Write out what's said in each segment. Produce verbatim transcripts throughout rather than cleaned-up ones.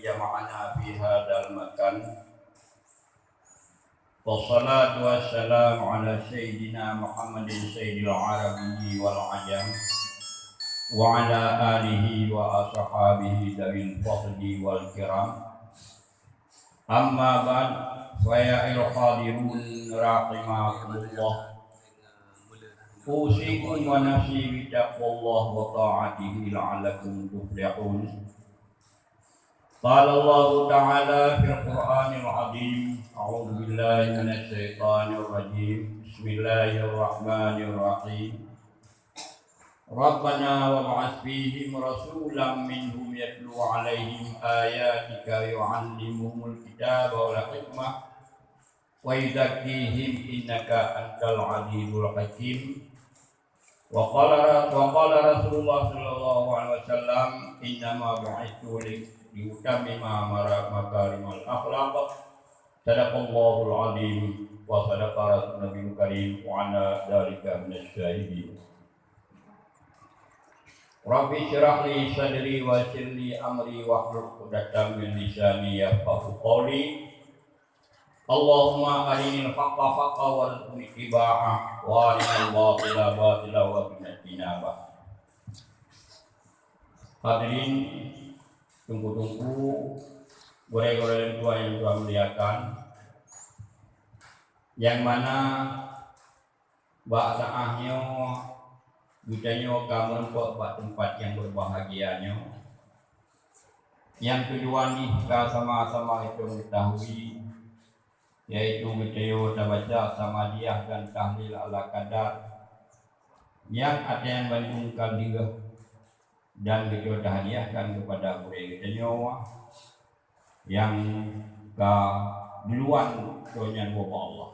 jama'ana fi hadzal makan. Wassalatu wassalamu ala sayyidina Muhammadin sayyidil arabi wal ajam, wa ala alihi wa ashabihi dawil fadli wal kiram. Amma ba'd, fa ya ayyuhal hadirun rahimakumullah. Usikum wa nafsi bi taqwallah wa ta'atihi la'allakum tuflihun. Qala Allahu ta'ala fil Qur'anil azim, a'udzu billahi minasy syaithanir rajim. Bismillahirrahmanirrahim. Rabbana wab'ats fihim rasulan minhum yatlu 'alaihim ayatika wa yu'allimuhumul kitaba wal hikmah wa yuzakkihim innaka antal azizul hakim. Wa qala ra-, wa qala Rasulullah sallallahu alaihi wasallam, "Innama bu'itsu li, liutammima mara-, makarimal akhlaq." Sadaqallahul azim wa sadaqa rasulun nabiyul karim wa ana dzalika minasy syahidin. Rabbi syrah li sadri wa yassir li amri wahlul 'uqdatam min lisani yafqahu qawli. Allahumma arinal haqqa haqqa warzuqni ittiba'ah, wa arinal batila batila warzuqna ijtinabah. Hadirin, teungku-teungku, gurée-gurée lôn tuan nyang tuan muliakan, nyang mana bak saát nyoe, geutanyoe ka meurumpok bak teumpat nyang beubahgia nyoe. Nyang tujuan jih ka sama-sama geutanyoe ketahui, yaitu geutanyoe tabaca samadiyah dan tahlil ala kadar nyang ata nyang bandum ka lheueh dan geutanyoe tahadiahkan keupada gurée geutanyoe nyang ka duluan geutanyoe nyan ubak Allah.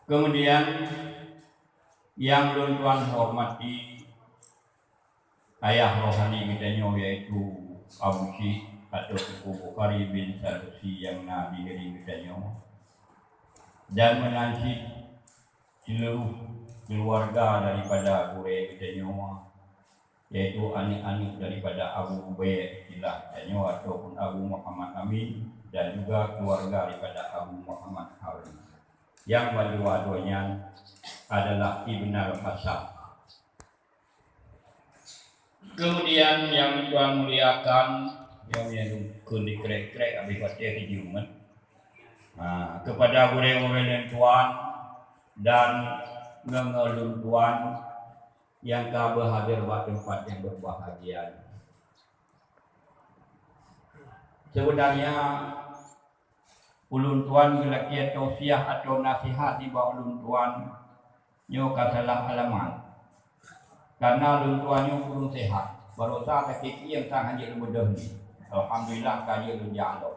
Kemudian, nyang lôn tuan hormati ayah rohani geutanyoe, yaitu Abu Syekh atau Teungku Bukhari bin Sanusi nyang na di negeri geutanyoe, dan meunan cit seluruh keluarga daripada gurée geutanyoe, yaitu aneuk-aneuk daripada Abu Ubaid istilah tanyoe ataupun Abu Muhammad Amin, dan juga keluarga daripada Abu Muhammad Harun. Nyang mandua-dua nyan adalah Ibnal Hasan. Kemudian nyang tuan muliakan, nyang, nyang keu dikrek-krek habéh watée keujeuet. Ha, kepada gurée-gurée lôn tuan dan ngon-ngon lôn tuan nyang ka beuhadir bak teumpat nyang beubahgia. Sebenarnya, ulôn tuan geulakée tausiah atau nasihat nibak ulôn tuan nyoe ka salah alamat. Karena ulôn tuan nyoe ureuëng sehat, barosa sakét nyang sang hana lôn beudôh ni. Alhamdulillah, ka jeuet lôn jak lom.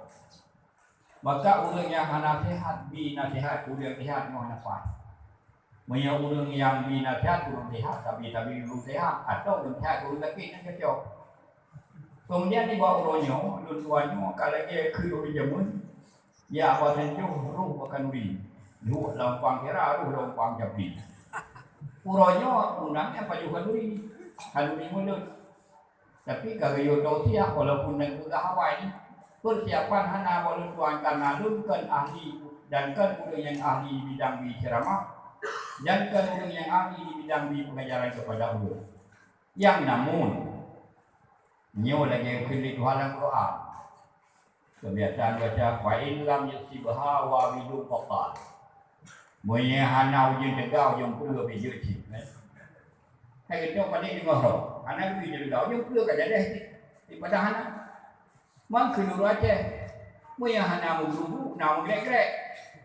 Maka ureuëng nyang hana sehat, bi nasihat keu ureuëng sehat nyoe hana paih. Meunyoe ureuëng nyang bi nasihat ureuëng sehat, tapi, tapi ureuëng sehat, atau ureuëng sehat ureuëng sakét, nyan cocok. Kemudian nibak uroe nyoe, lôn tuan nyoe ka lagée keu ureuëng jameun, ya, bak tanjoh roh bak khanuri, duek lam umpang kira, roh lam umpang japi. Uroe nyoe ureuëng nyan pajoh khanuri, khanuri mulod. Tapi ka geuyue tausiah, walaupun dan peugah awai, persiapan hana bak lôn tuan, karena lôn kon ahli dan kon ureuëng nyang ahli bidang bi ceramah, dan kon ureuëng nyang ahli di bidang bi pengajaran kepada ulôn. Nyang namun, nyoe lagée kheun lé Tuhan lam Quran. Kebiasaan baca, "Fa in lam yusibha wabilun faqal." Meunyoe hana ujeuen teuga, ujeuen peue bijeuet cit, kan? Hai geutanyoe padé deungoe, hana ujeuen teuga, ujeuen peue ka jadeh cit. Ibadah hana. Man keuneuk Aceh. Meunyoe hana meugeurubuk, na meugrek-grek.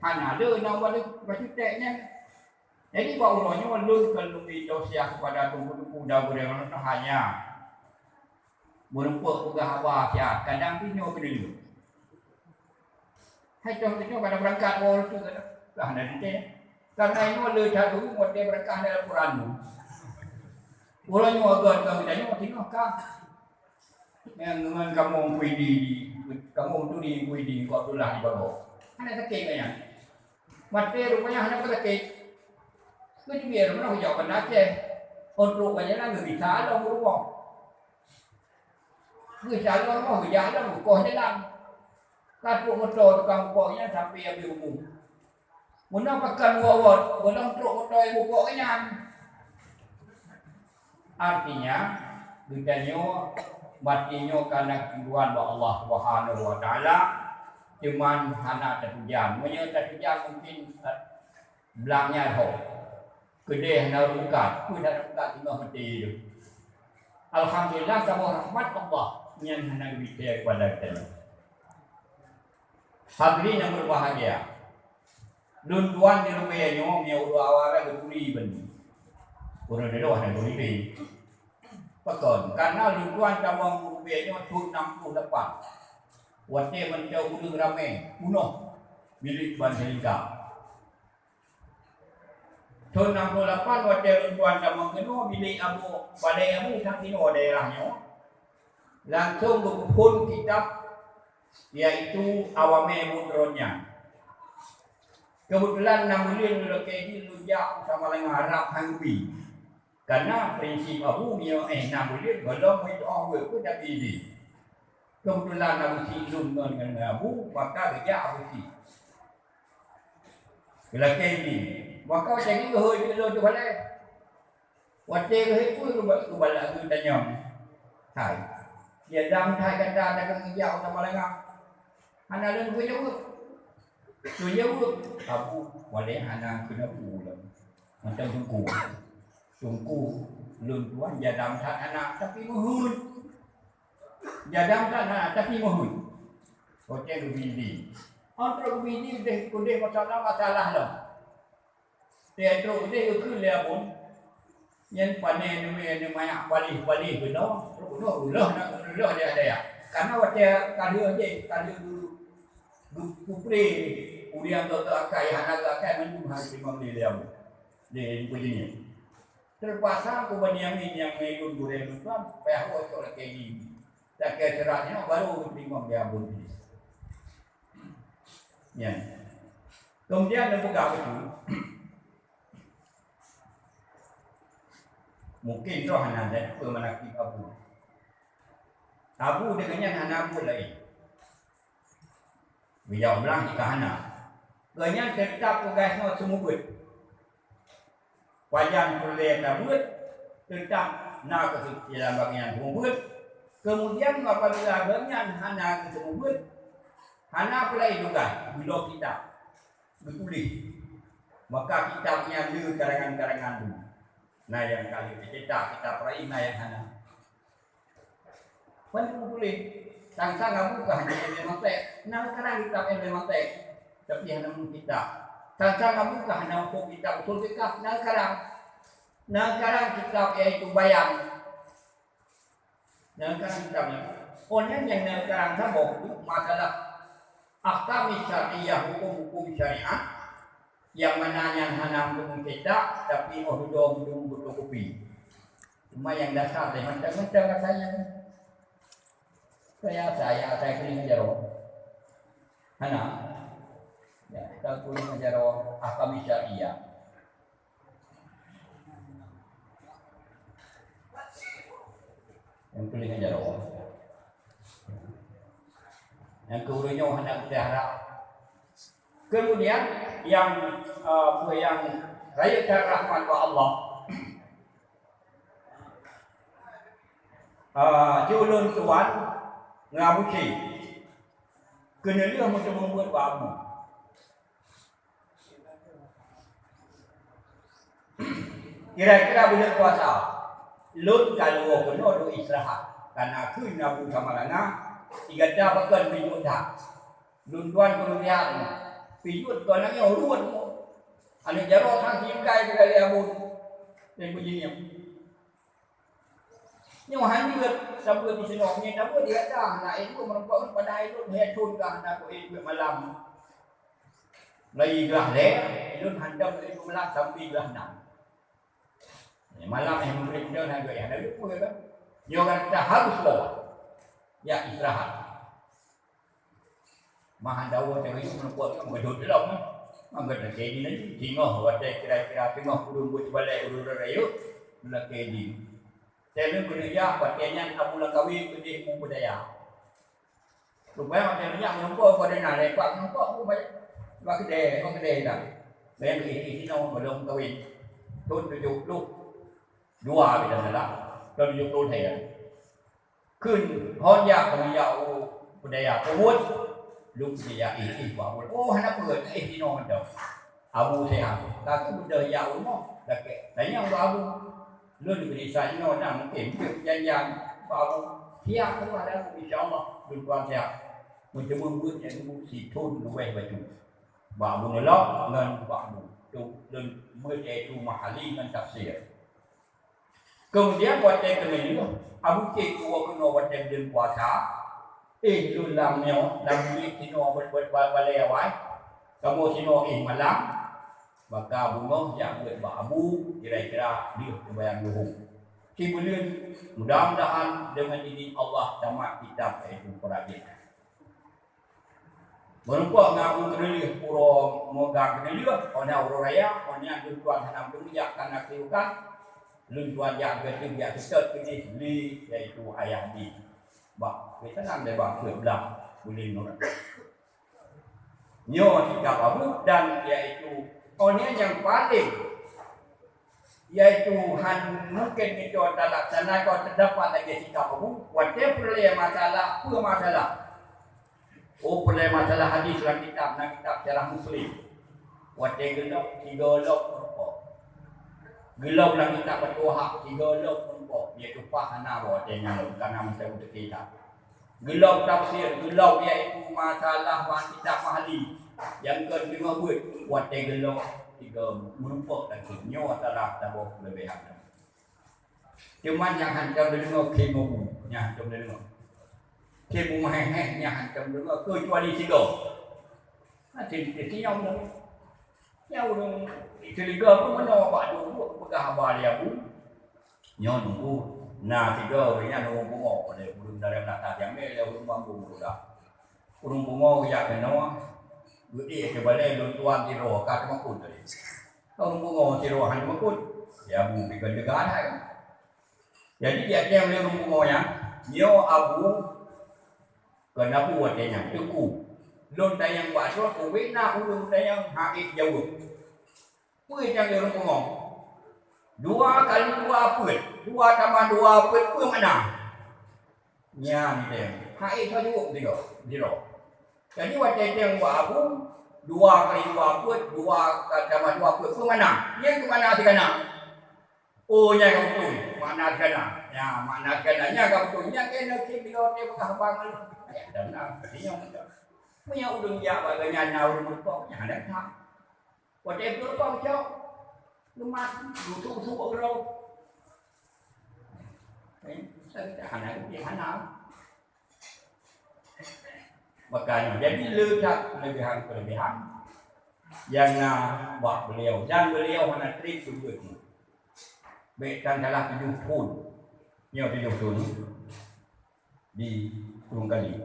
Hana le na baju, baju tek nyan. Jadi, bak uroe nyoe lôn keuneuk bri tausiah kepada teungku-teungku dan gurée hanya meurumpok peugah haba siat, kadang pih nyoe keuneuk. Hai, contoh nyoe ka na beurangkat, oh, tu ka na, ka na teuntée. Karena nyoe le that ureuëng watée beurangkat hana laporan tu. Uroe nyoe agak ka geutanyoe tinoh ka. Ngon, ngon kamoe Kuidi di, kamoe Turi Kuidi, Abdullah di Bago. Hana sakét ngon nyan. Maté rupanya hana sakét. Keu jibiet meunan ujoe Banda Aceh. Untuk banyak lagi bisa lom rumoh. Geusaloe roh geujak lom bukôh jalan. Ka trok moto tukang bukôk nyan sampoe habéh umu. Meunan pakon wot-wot, gohlom trok moto nyang bukôk nyan. Artinya, geutanyoe maté nyoe ka na keuntuan bak Allah Subhanahu wa Taala, cuman hana tatujan. Meunyoe tatujan mungkin blang nyan ho. Keudeh hana rungkat, peue hana rungkat teungoh maté tu. Alhamdulillah, saboh rahmat Allah nyan hana geubri keupada geutanyoe. Hadirin yang berbahagia, lôn tuan di rubée nyoe meunyoe ureuëng awai geuturi ban. Ureuëng deungoe hana geuturi. Pakon? Karena lôn tuan tamong rubée nyoe thon enam puluh lapan. Watée mantong ureuëng ramé, punoh bilék ban Selingka. Thon enam puluh lapan watée lôn tuan tamong keunoe bilék Abu, balée Abu Sakinoe daerah nyoe, langsong geupeuphon kitab, yaitu Awamé Buet Droe nyan. Keubeutulan na buleuen lôn lakée jih lôn jak u Samalanga rab han geubi. Karena prinsip Abu meunyoe éh na buleuen gohlom meutuoh weuek pun tapi jih. Keubeutulan Abu Sik lôn ngon, ngon Abu, maka geujak Abu Sik. Geulakée jih. Maka watée nyan geuhôi lôn teubalée. Watée geuhôi peue geuba-, geubalak geutanyong. Hai, ya dam that gata takheun geujak u Samalanga. Hana lôn geujaweueb. Lôn jaweueb, Abu, walée hana keuneuk ulôn. Mantong teungku. Teungku, lôn tuan jadam that aneuk, tapi meuheuet. Jadam that aneuk, tapi meuheuet. Watée geubidi. Óh trok geubidi udeh, udeh masalah, masalah lom. Teutrok udeh geukheun lé Abon. Nyan pané nyoe, nyoe manyak paléh-paléh keunoe, trok keunoe reuloh na, reuloh di dayah. Karena watée ka lheueh jih, ka lheueh geu-, geu-, geupré ureuëng geu-, geuakai, hana geuakai mandum hana teurimong lé, lé Abon. Lé Abon nyoe. Teupaksa Abu Bunyamin nyang ngon lôn gurée lôn tuan, payah woe cok lakée jih. Lakée seurat nyoe baru geuteurimong lé Abon jih. Nyan. Kemudian neupeugah beutôi, mungkin droe hana that peue manakib Abu. Abu deungon nyan hana buet laén. Bijak blang jika hana. Gobnyan teutap tugaih nyoe seumeubeuet. Pajan peureulée tabeuet, teutap na keusucian bagian seumeubeuet. Keumudian, apabila gobnyan hana geuseumeubeuet, hana peulaén tugaih, geuloh kitab, geutuléh. Maka kitab nyan le karangan-karangan dum. Na nyang ka lheueh teucetak kitab rayeuk, na nyang hana. Ban geutuléh, sang-sang Abu ka hana ilmu mantek, na karang kitab ilmu mantek, tapi hana meunurut kitab. Sang-sang Abu ka hana hukôm kitab usul fikah, na karang. Na karang kitab yaitu Bayan. Na karang kitab nyan. Oh nyan nyang na karang saboh tu masalah ahkam syariah, hukum-hukum syariat. Nyang mana nyan hana meunurut kitab, tapi oh dudoe meunurut fotokopi. Cuma nyang dasar lé macam-macam rasanya. Saya, saya, saya keuneuk jaroe. Hana. Ya, kita keuneuk jaroe ahkam syariah. Nyang keuneuk jaroe. Nyang keu ureuëng nyoe hana kita harap. Kemudian yang, eh, apa yang rayeuk that rahmat bak Allah. Ah, ju ulôn tuan ngon Abu Syik keuneulheueh meuteumeubuet bak Abu. Kira-kira buleuen puasa, lôn ka lheueh keunoe lôn istirahat. Kana kheun Abu Samalanga, "Gata pakon pijuet that." Lôn tuan keuneulheueh, pijuet kon nyoe ruwet. Aneuk jaroe sang singkai keu lé Abu. Lé Abu Jinieng. Nyoe hana jeuet sabe disinoe, nyoe sabe di gata, hana ilmu meureumpok padahai lôn lhèe thôn ka hana ku ilmu malam. Mulai glah lhèe, lôn hantom ilmu malam sampai glah nam. Malam eh, mungkin dia hana jeuet, hana jeuet pun kan. Nyoe kan kita harus bawa. Ya, istirahat. Mahan dawa tengah itu meneupot kan mengejut dalam. Mangga terjadi nanti. Tengok, watèe kira-kira tengok ureueng buet balai ureueng rayeuk, lakèe di. Teuh lôn keuneuk jak, watèe nyan Abu Langkawi keudeh u Peudaya. Rupanya watèe lôn jak meureumpok, pada na lé pak meureumpok, bak keudè, bak keudè dah. Bayang keu istri sinoe gohlom kawen. Thôn tujoh ploh dua bila salah. Thôn tujoh ploh lhèe. Kheun hon jak keuneuk jak u Peudaya, peubuet. Lôn keuneuk jak, eh, eh, bak buet. Oh, hana peue, eh, sinoe mantong. Abu sehat. Ka keuh beudôh jak u rumoh, lakèe tanyong bak Abu. Lôn keuneuk sa inoe na mungken jeuet janjian bak Abu. Siap, Abu, ada Abu, insya Allah lôn tuan siap. Meuteumé buet nyang teungku sithôn leubeh bacut. Bak Abu Nulok ngon bak Abu. Tu lôn buet, yaitu mahali ngon tafsir. Kemudian watèe keuneulheueh, Abu Cit tuwoe keunoe watèe buleuen puasa, eh, lôn lam nyoe, lam bilék sinoe ba-, ba-, ba-, balèe awai, kamoe sinoe, eh, malam, maka beungoh jak beuet bak Abu kira-kira lheueh seumayang luhô. Sibuleuen, mudah-mudahan deungon idhin Allah tamat kitab, yaitu Qur'an. Meurumpok ngon Abu Keuneulheueh, uroe meugang keuneulheueh, óh nyan uroe raya, óh nyan lôn tuan hana meuteumé jak, kana keuh bukan, lôn tuan jak geuteuk jak seutôt keudeh lé, yaitu ayah jih. Bak, biasa nyan lé bak peuet blah buleuen Ramadan. Nyoe sikap Abu dan yaitu, óh nyan nyang paleng yaitu han mungken geutanyoe talaksanakan, teudapat lagèe sikap Abu, watèe peureulèe masalah, peue masalah? Oh, peureulèe masalah hadis lam kitab, na kitab Syarah Muslim. Watèe geulok, tiga lok meurumpok. Geulok lam kitab Futuhat, tiga lok meurumpok. Yaitu pah hana watèe nyan lom, karena meusaboh teukitab. Geulok tafsir, geulok yaitu masalah wan kitab mahli nyang kon teungoh beuet, watèe geulok tiga meurumpok lagèe nyoe adalah saboh keuleubehan. Teuma nyang hantom teudeungoe khem Abu, nyang hantom teudeungoe. Khem Abu meuhèh-hèh nyang hantom teudeungoe keucuali sigoe. Hati-hati nyang Nyang ureueng curiga pun meunoe bak duek-duek peugah haba lé Abu. Nyoe nunggu na tiga ureueng nyan ureueng pungo, lé ureueng dari Melata Jamé, lé ureueng Bambu Muda. Ureueng pungo geujak keunoe, geuék keu balèe lôn tuan sidroe ka teumakot tadi. Ureueng pungo sidroe han teumakot, ya Abu pi kon teuga hai. Jadi, jak tanyong lé ureueng pungo nyan, nyoe Abu Keuneuk watèe nyan, Teungku, lôn tanyong bak droe, ubé na ulôn tanyong han ék jaweueb. Peue nyang lôn pungo? Dua kali dua peuet, dua tamah dua peuet, peue makna? Nyan teuh, han ék jaweueb sidroe, sidroe. Jadi watèe tanyong bak Abu, dua kali dua peuet, dua tamah dua peuet, peue makna? Nyan peue makna sigana? Oh, nyan ka beutôi makna sigana. Ya, makna sigana nyan ka beutôi. Nyan keuh na cit lé watèe peugah haba ngon lôn. Ya, dan na, artinya macam. Meunyoe ulôn jak bak gobnyan na ulôn meurumpok, nyan hana that. Watèe meurumpok cok, leumat, geutuk-tuk keudroe. Eh, hana, hana. Makanya, jadi le that keuleubehan-keuleubehan nyang na bak beliau. Dan beliau hana trép keu buet nyoe. Bèk tan salah tujoh thôn. Nyoe tujoh thôn di Gunung Kali.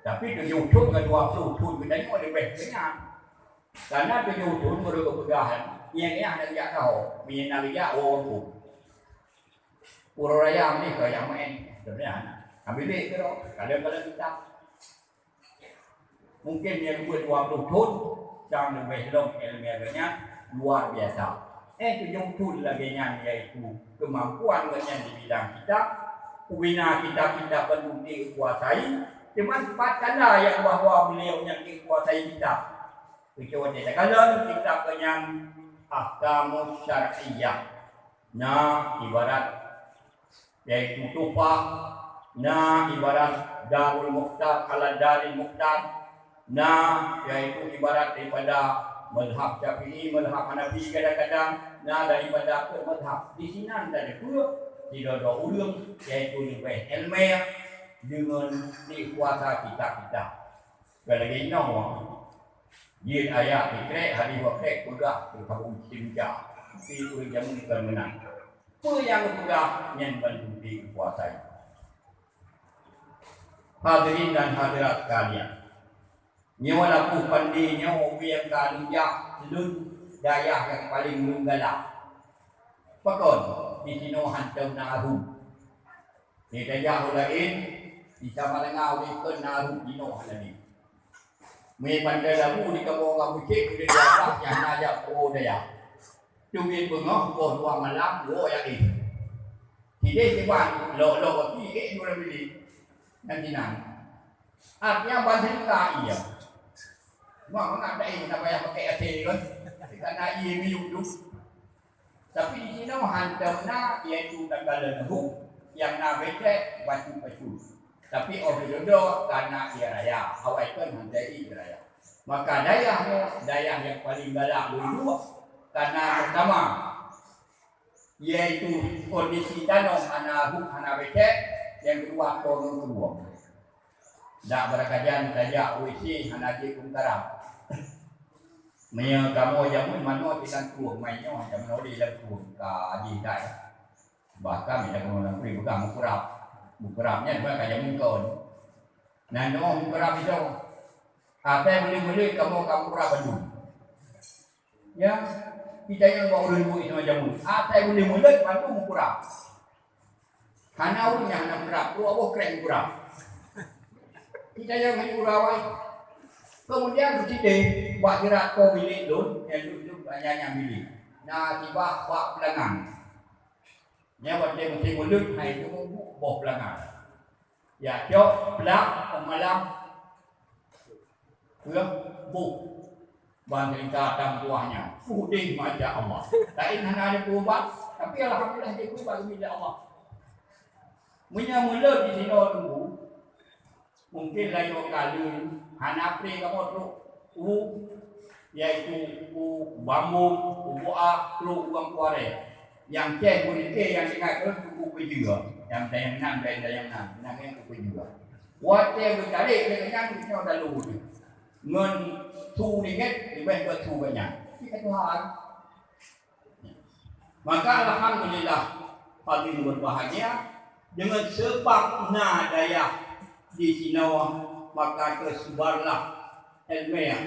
Tapi tujoh thôn ngon dua ploh thôn geutanyoe leubeh ringan. Karena tujoh thôn baru geupeugah, nyang nyan hana geujak saho, meunyo na geujak, woe gampông. Uroe raya meunikah nyang maén, sebenarnya hana. Ambil duit keudroe, kalon-kalon kitab. Mungkin nyang buet dua ploh thôn, dan leubeh lom ilmu agama luar biasa. Eh, tujoh thôn lagèe nyan, yaitu kemampuan gobnyan di bidang kitab, ubé na kitab-kitab bandum dikuasai, teuma pat tanda nyang bahwa beliau nyan dikuasai kitab. Kecuali takalon kitab gobnyan Ahkamus Syar'iyyah. Na ibarat yaitu Tuhfah, na ibarat Darul Mukhtar ala Daril Mukhtar, na yaitu ibarat daripada mazhab Syafi'i, mazhab Hanafi kadang-kadang, na daripada mazhab. Di sinan teupeue sidroe-droe ureueng yaitu leubeh ilmiah deungon dikuasa kitab-kitab. Bukan lagèe inoe. Jeuet ayat dikrek, hadis wakrek, peugah keu kamoe meusti meucah. Tapi ureueng jameun kon meunan. Peue nyang geupeugah nyan bandum dikuasai. Hadirin dan hadirat sekalian, nyoe lakoe pandé nyoe ubé nyang ka lôn jak lôn dayah nyang paleng lôn galak. Pakon? Di sinoe hantom na arhub. Di dayah laén, di Samalanga, ulèe kon na ruh jinoe lagi. Mé Pantai Labu di kamoe ka bucék, di dayah nyang na jak pro dayah. Teubiet beungoh, boh dua malam, woe jak éh. Sideh siban, lok-lok gaki, éh dua bilik. Nyan sinan. Artinya ban seuleuka ie. Cuma mangat dak éh, na payah pakai asèe kan. Karena ie miyup tu. Tapi di sinoe hantom na, yaitu takalon hu, nyang na becek bacut-bacut. Tapi óh lheueh dudoe ka na ie raya, awai kon hana ie raya. Maka dayah nyoe, dayah nyang paleng galak lôn duek, karena pertama, yaitu kondisi tanoh hana hu, hana becek, nyang keudua, po ngon keurueng. Dak beurakajan tajak WC hana jeuet keu meukarab. Meunyoe kamoe jameun manoe sinan krueng, mai nyoe jameun oleh lam krueng ka jih dai. Bahkan meunyoe kamoe lam krueng peugah meukurab. Meukurab nyan bukan ka jameun kon. Nanoe meukurab isoe. Asai meuli-meuli kamoe ka meukurab bandum. Ya, kita nyang bak ureueng duek sama jameun. Asai meuli-meuli bandum meukurab. Hana ureueng nyang hana meukurab, dua boh krek meukurab. Kita nyang hana meukurab ai. Kemudian beusiteh bak sirat po bilék lôn, nyang lôn, lôn nyang, nyang bilék. Na sibak bak peulangan. Nyan watèe musim uleuen, hai teumeubuet boh peulangan. Ya, cok, plak, malam. Peue? Boh. Ban seulingka tam kuah nyan. Udeh, masya Allah. Laén hana ada peurubat, tapi alhamdulillah, dia peurubat demi Allah. Meunyoe meuleuet di sinoe teungku, mungkin layoe ka lheueh hana pré kamoe trok u, yaitu u bambu, u buah, trok u bangkuaré. Nyang ceh meuleuet nyang tinggai keu suku peujeuet. Nyang dayang nan, dayang nan, nan nyang peujeuet. Watèe geutalek lé nyan, nyoe dalu nyoe. Ngon su ringgit leubeh geusu geuh nyan. Cit ka Tuhan. Maka alhamdulillah, hadirin berbahagia, dengan sebab na dayah di sinoe, maka tersebarlah ilmiah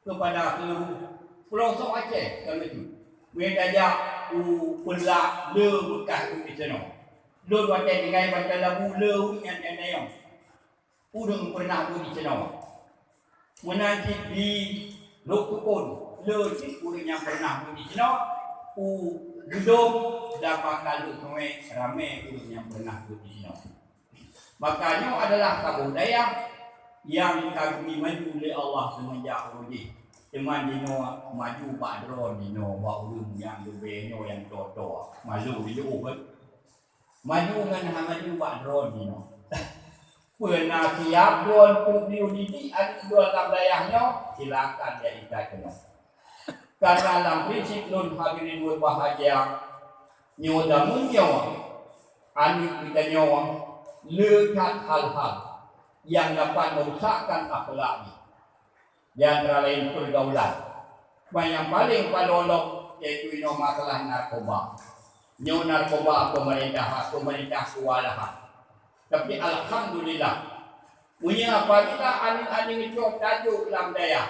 kepada seluruh pelosok Aceh, kan begitu. Meutajak u peulak le beukah u di sinoe. Lôn watèe tinggai Pantai Labu le u nyan nyang dayong. Ureueng peureunah beuet di sinoe. Meunan cit di Lhoksukon, le cit ureueng nyang peureunah beuet di sinoe, u Geudong dan maka Lhokseumawe ramè ureueng nyang peureunah beuet di sinoe. Maka nyoe adalah saboh dayah nyang ka geumeuji lé Allah seumeunjak uroe jih. Teuma jinoe maju bak droe jinoe bak ureueng nyang leubeh nyoe nyang toe-toe. Malu jiôh kan? Maju ngon hana maju bak droe jinoe. Peue na siab droe keu geuyue didik aneuk droe lam dayah nyoe, silakan jak ikat keunoe. Karena lam prinsip lôn hadirin berbahagia, nyoe jameun nyoe, aneuk geutanyoe le that hal-hal nyang dapat merusakkan akhlak jih. Di antara laén pergaulan. Cuma nyang paleng palolok yaitu inoe masalah narkoba. Nyoe narkoba pemerintah, pemerintah kewalahan. Tapi alhamdulillah, meunyoe apabila aneuk-aneuk nyoe tajok lam dayah,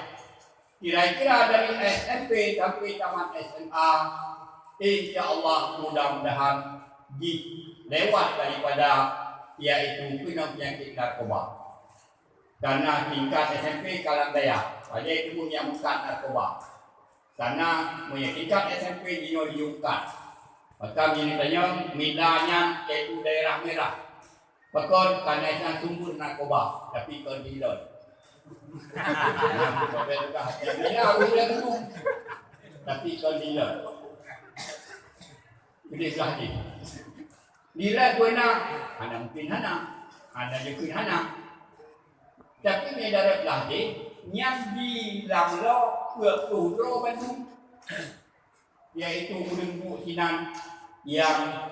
kira-kira dari S M P sampai tamat S M A, insya Allah mudah-mudahan jih lewat daripada yaitu kena penyakit narkoba. Karena tingkat S M P ka lam dayah, pajan teuma nyang meukat narkoba. Karena meunyoe tingkat S M P jinoe jiungkat. Maka meunyoe tanyong, mila nyan yaitu daerah merah. Pakon? Karena nyan sumber narkoba, tapi kon dealer. Nah, sampai tugas. Mila ureueng dulu, tapi kon dealer. Jadi, belah jih. Nilai guna, hana mungkin hana. Hana mungkin hana. Tapi nilai belah jih, nyan di lam lo peuet ploh droe bandum. Yaitu ureueng buet sinan nyang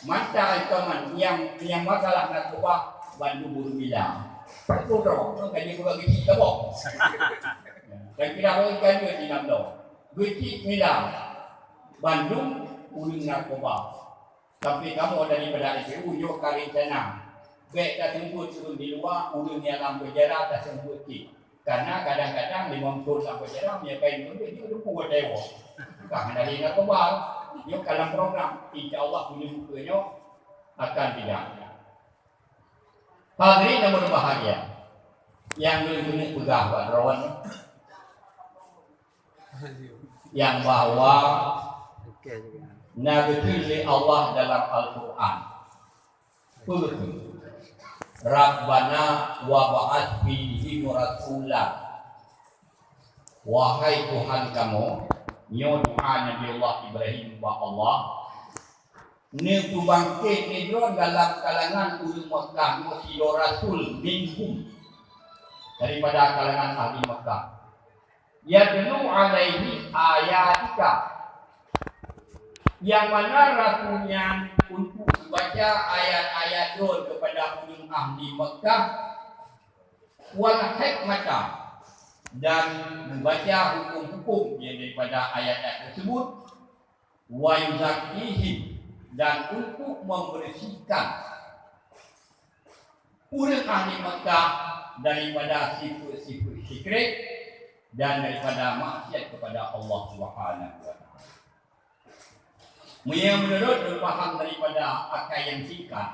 mata iman, nyang, nyang masalah narkoba bandum ureueng mila. Peuet ploh droe, kan dia buka geuchik tabok. Dan kira orang kan dia di lam lo. Geuchik mila. Bandum ureueng narkoba. Tapi kamoe daripada S P U nyoe ka rencana. Bèk taseumbot ureueng di luwa, ureueng nyang lam penjara taseumbot cit. Karena kadang-kadang limong thon lam penjara, meunyoe ka seumbot cit, ureueng pun watèe woe. Ka hana lé narkoba. Nyoe ka lam program. Insya Allah buleuen ukeue nyoe akan tidak. Hadirin yang berbahagia, nyang lôn keuneuk peugah bak droeneuh, nyang bahwa na geukheun lé Allah dalam Al-Qur'an. Peue geukheun? "Rabbana wa ba'ats fihim rasula." Wahai Tuhan kamoe, nyoe doa Nabi Allah Ibrahim bak Allah, "Neupubangkét lé droe dalam kalangan ureuëng Makkah nyoe sidroe rasul minhum, daripada kalangan ahli Makkah. Yatlu 'alaihim ayatika." Nyang mana rasul nyan untuk baca ayat-ayat droe kepada ureuëng ahli Makkah, "wal hikmata," dan membaca hukum-hukum yang daripada ayat-ayat tersebut, "wa yuzakkihim," dan untuk membersihkan ureuëng ahli Makkah daripada sifat-sifat syirik dan daripada maksiat kepada Allah Subhanahu wa Ta'ala. Meunyoe meunurot paham daripada akai nyang singkat,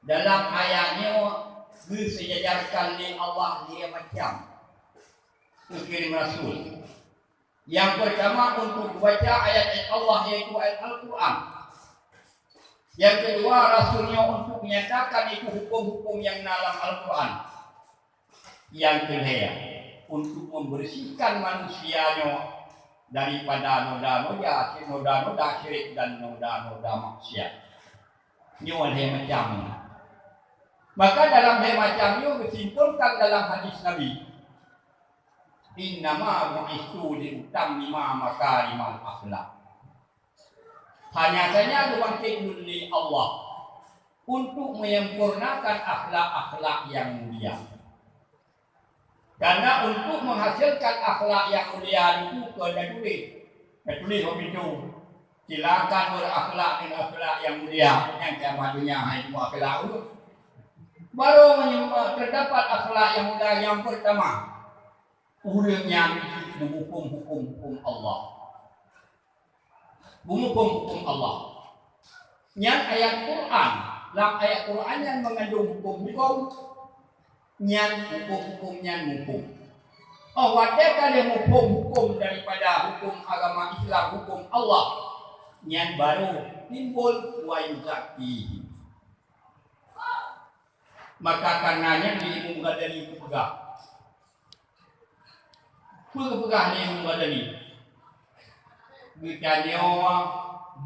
dalam ayat nyoe geuseujajarkan lé Allah lhée macam geukirim rasul. Nyang peurtama untuk geubaca ayat-ayat Allah, yaitu ayat Al-Qur'an. Nyang keudua, rasul nyoe untuk menyatakan itu hukum-hukum nyang na lam Al-Qur'an. Nyang keulhée, untuk membersihkan manusia nyoe daripada noda-noda, noda-noda syirik dan noda-noda maksiat. Nyoe lhée macam nyoe. Maka dalam lhée macam nyoe geusimpulkan dalam hadis Nabi, "Innama bu'istu liutammima makarimal akhlak." Hanya saja geubangkét lôn lé Allah untuk menyempurnakan akhlak-akhlak nyang mulia. Karena untuk menghasilkan akhlak nyang mulia itu keu tatuléh, tatuléh bak pintoe, "Silakan berakhlak dengan akhlak yang mulia." Nyang kiamat dunia hai semua akhlak tu. Baru menyem-, terdapat akhlak yang mulia yang pertama. Ureuëng nyang meuhuköm huköm-huköm Allah. Meuhuköm huköm Allah. Nyan ayat Quran. Lam ayat Quran nyan mengandung huköm-huköm. Nyan huköm-huköm nyan muphom. Oh, watée ka lheueh muphom huköm daripada huköm agama Islam, huköm Allah, nyan baru timbul wa yuzakkihi. Maka karena nyan di Imam Ghazali geupeugah. Peue geupeugah lé Imam Ghazali? Geutanyoe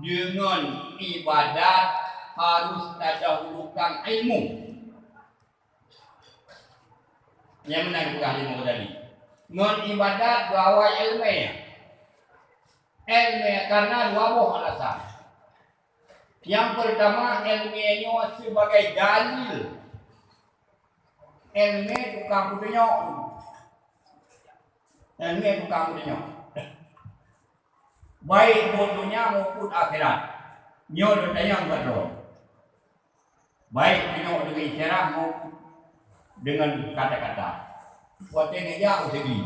deungon ibadat harus tadahulukan ilmu. Nyang meunan geupeugah lé Imam Ghazali. Ngon ibadat geuawai iéleumé. Iéleumé karena dua boh alasan. Nyang peurtama, iéleumé nyoe sibagai dalil. Iéleumé tukang peutunyok. Iéleumé tukang peutunyok. Baik buet donya maupun akhirat. Nyoe lôn tanyong bak droe. Baik peutunyok deungon isyarah maupun deungon kata-kata. Watée neujak u Sigli,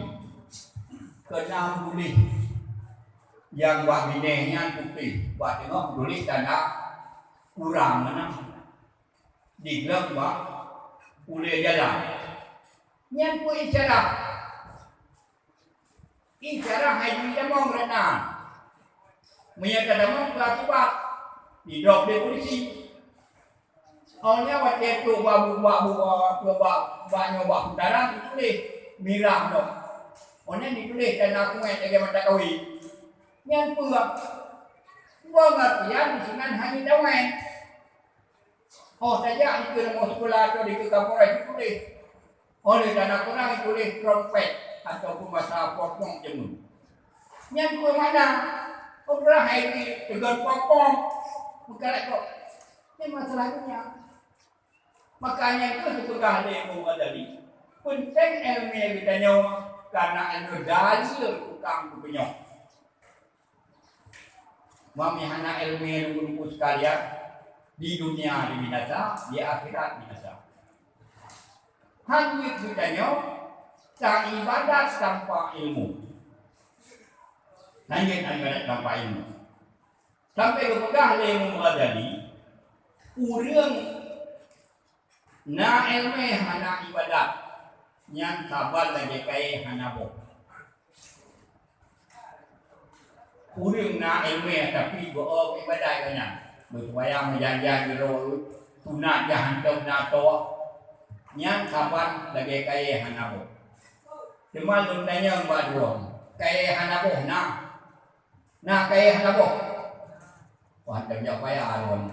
keu na meutuléh nyang bak binéh nyan putéh, bak teungoh meutuléh tanda urang meunan. Digleh bak ulée jalan. Nyan peue isyarah? Isyarah hai jeuet tamong rot nan. Meunyoe ka tamong, peue akibat? Didrop lé polisi. Oh nyan watée trok bak bu-, bak bu-, bak, bak, bak nyoe bak putaran dituléh mirah nyoe. Oh nyan dituléh tanda kuéh lagée mata kawe. Nyan peue? Peue ngon pian disinan hana damai. Oh tajak dikeue rumoh sikula atau dikeue kampung laén dituléh. Oleh karena kurang dituléh trompet ataupun bahasa Pongpong jameun. Nyan peue makna? Peugah hai di tegon Pongpong. Bukan lagée kok. Nyan masalah dunia. Makanya keuh dipeugah lé Imam Ghazali, penting iéleumé geutanyoe karena iéleumé dalil tukang geupeunyoe. Meunyoe hana iéleumé, Teungku-teungku sekalian, di dunia dibinasa, di akhirat binasa. Hana geutanyoe taibadat tanpa ilmu. Hana geutanyoe ibadat tanpa ilmu. Sampai geupeugah lé Imam Ghazali, Ureuëng na iéleumé hana iébadat, nyan saban lagée kayée hana boh. Ureuëng na iéleumé tapi geuôb iébadat geuh nyan, beuseumayang meujan-jan jroh, sunat jih hántom na tô, nyan saban lagée kayée hana boh. Teuma lôn tanyong bak droe, kayée hana boh na? Na kayée hana boh? Wah, teubiet payah lôn.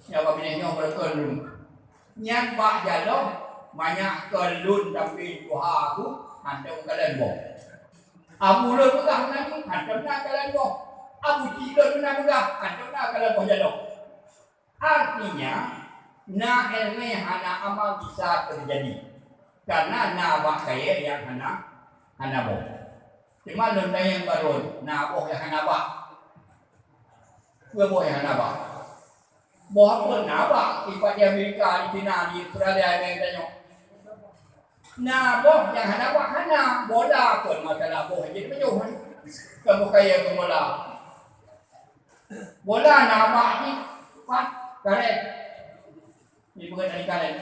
Nyawa binéh nyoe beureukeun lôn. Nyan bak jaloe manyak keu lôn tapi tuha aku hántom kalon boh. Abu lôn peugah meunan hántom na kalon boh. Abu cik lôn meunan peugah hántom na kalon boh jaloe. Artinya, na iéleumé hana amal bisa teujadi, karena na bak kayée nyang hana, hana boh. Teuma lôn tanyong bak droe, na boh nyang hana bak? Peue boh nyang hana bak? Boh peue na bak? Ipat di Amerika, di China, di Australia, nyang tanyoe. Na boh nyang hana bak hana, bola pun masalah boh jeuet meunyoe. Kamu kaya ke bola. Bola na bak jih pat karet. Ni bukan dari karet.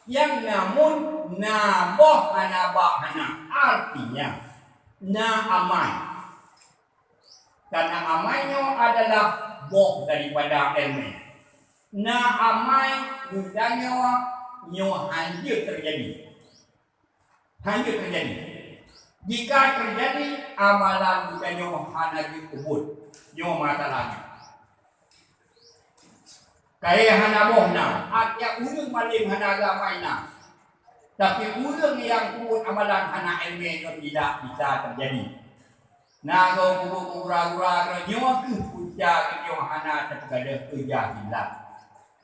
Yang namun na boh hana bak hana. Artinya, na amai. Karena amai nyoe adalah boh daripada iéleumé. Na amai geutanyoe nyoe hán jeuet teujadi. Hán jeuet teujadi. Jika teujadi, amalan geutanyoe hana jeuet ubit. Nyoe masalahnya. Kayée hana boh na, artinya ureuëng malém hana agama na. Tapi ureuëng nyang peubuet amalan hana iéleumé nyoe tidak bisa teujadi. Na goe peubuet gura-gura nyoe kheueh punca geutanyoe hana tapeugadôh keujahilan.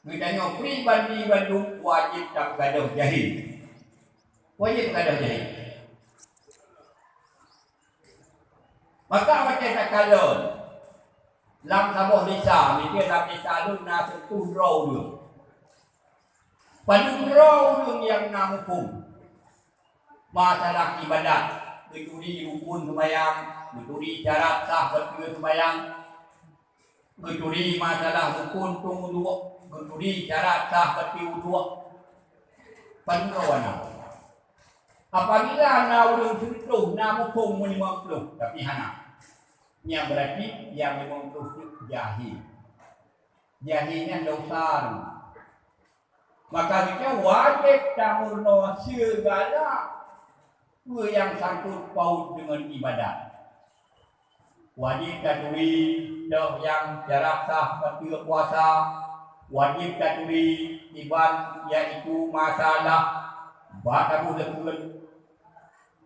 Geutanyoe pribadi bandum wajéb tapeugadôh jahil. Wajéb tapeugadôh jahil. Maka watée takalon lam saboh desa, miseue lam desa lôn na siploh droe ureuëng. Padum droe ureuëng nyang na muphom masalah iébadat, geuturi rukun seumayang, geuturi syarat sah beutôi seumayang, geuturi masalah rukun tueng uduk, geuturi syarat sah beutôi uduk. Padum droe na. Apabila na ureuëng siploh na muphom meunyoe limong ploh, tapi hana. Nyan beurati nyang limong ploh nyoe jahil. Jahil nyan dosa. Maka geutanyoe wajéb tameurunoe sigala peue nyang sangkot paut deungon iébadat. Wajéb taturi teuh nyang syarat sah beutôi puasa, wajéb taturi iban yaitu masalah bak taboh zakeuet.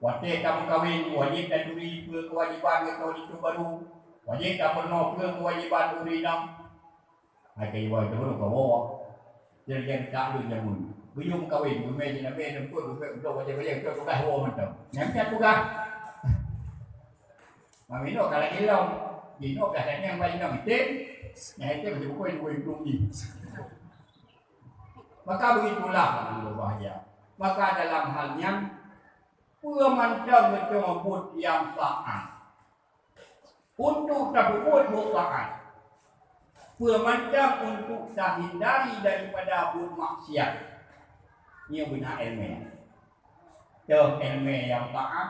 Watée tameukawen, wajéb taturi peue keuwajéban geutanyoe linto barô, wajéb tameurunoe peue keuwajéban ureuëng inong. Hai ka iwa jeuet ka woe. Jadi jangan tak ada jamun. Buyum kawin, bumé jenabé, nempur, bumé udah wajah-wajah, udah tugas woe mantap. Nyang kat tugas. Mami no kalau ilong, dino dah tanya yang paling nang item. Nyang item di buku yang dua puluh ni. Maka begitulah Allah bahaya. Maka dalam hal nyan, peue mantong beutôi buet nyang taat. Untuk tapeubuet buet taat, peue mantong untuk tahindari daripada buet maksiat. Nyoe beuna iéleumé. Teuh iéleumé nyang taat,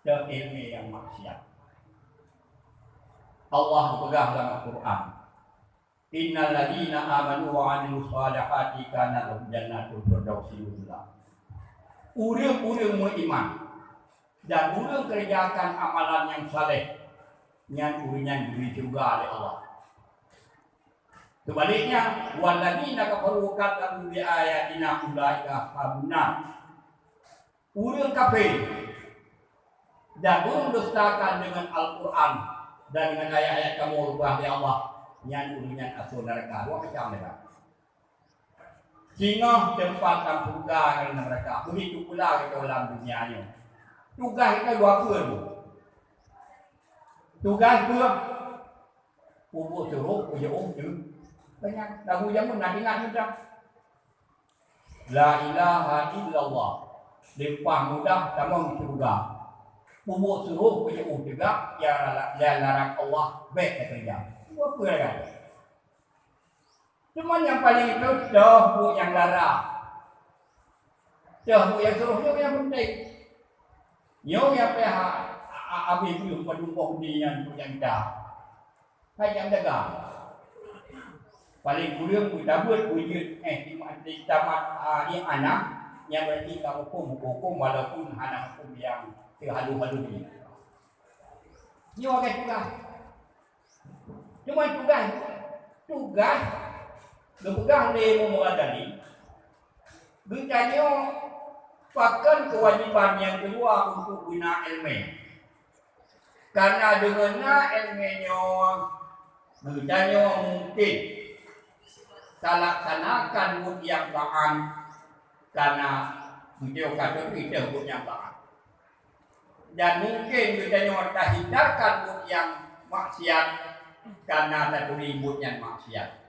teuh iéleumé nyang maksiat. Allah geupeugah lam Al-Quran, "Innal ladzina amanu wa 'amilus shalihati kanat lahum jannatul firdausi nuzula." Ureuëng-ureuëng meuiman dan ureuëng keureujakan amalan nyang saleh, nyan ureuëng nyan geubri syeuruga lé Allah. Seubaliknya, "Walladzina kafaru wa kadzdzabu bi ayatina ulaika ashabun nar." Ureuëng kafé dan ureuëng dustakan deungon Al-Quran dan deungon ayat-ayat kamoe geupeugah lé Allah, nyan ureuëng nyan asoe neuraka. Dua macam neuraka. Singoh teumpat lam syeuruga ngon neuraka. Begitu pula geutanyoe lam dunia nyoe. Tugaih geutanyoe dua peue tu. Tugaih peue? Peubuet suroh, peujiôh teuh. Banyak lagu jameun na ingat mudah. La ilaha illallah. Leupah mudah tamong syeuruga. Peubuet suroh, peujiôh teuh, nyang larang Allah bék teukeureuja. Dua peue lagée. Cuma nyang paleng itu toh buet nyang lara. Toh buet nyang suroh nyoe nyang penting. Nyoe nyang payah a-, a-, abéh beuh padum boh udi nyan buet nyang dah. Hai nyang dagang. Paleng kureueng beutabeuet beujeuet, eh, di ma-, di tamat, a, di anak, nyan berarti ka huköm, huköm walaupun hana huköm nyang teuhalus-halus nyan. Nyoe agak curah. Cuma tugaih, tugaih geupeugah lé Imam Ghazali, geutanyoe pakon keuwajéban nyang keudua untuk beuna iéleumé. Karena deungon na iéleumé nyoe, geutanyoe mungken talaksanakan buet nyang taát, karena geutanyoe ka teubiet buet nyang taát. Dan mungken geutanyoe tahindarkan buet nyang maksiat, karena taturi buet nyang maksiat.